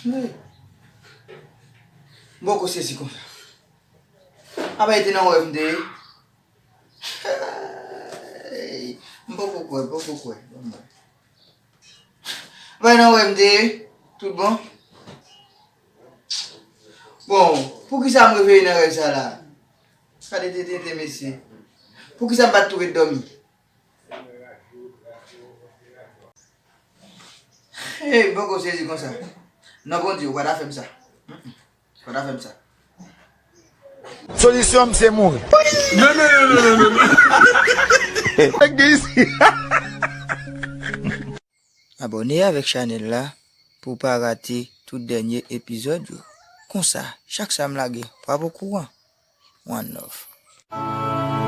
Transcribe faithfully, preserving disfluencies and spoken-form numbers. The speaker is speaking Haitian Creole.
M poko sezi konsa. Apa e te nan wè m te ye? Hey, m poko kwè, m poko kwè. Apa e nan wè m te ye? Tout bon? Bon, poukisa m reveye nan rèv sa la? Gade tete mesye. Poukisa m pa t tou ret dòmi? Hey, m poko sezi konsa. Non, Bondye, ou pa ta fè m sa. Mm-mm. Ou pa ta fè m sa. Solisyon m se mouri. Non, non, non, non, non, non. Nèg de isi. Abòne avèk chanèl la pou w pa rate tout dènye epizòd yo. Konsa, chak sa m lage, w ap okouran. One love.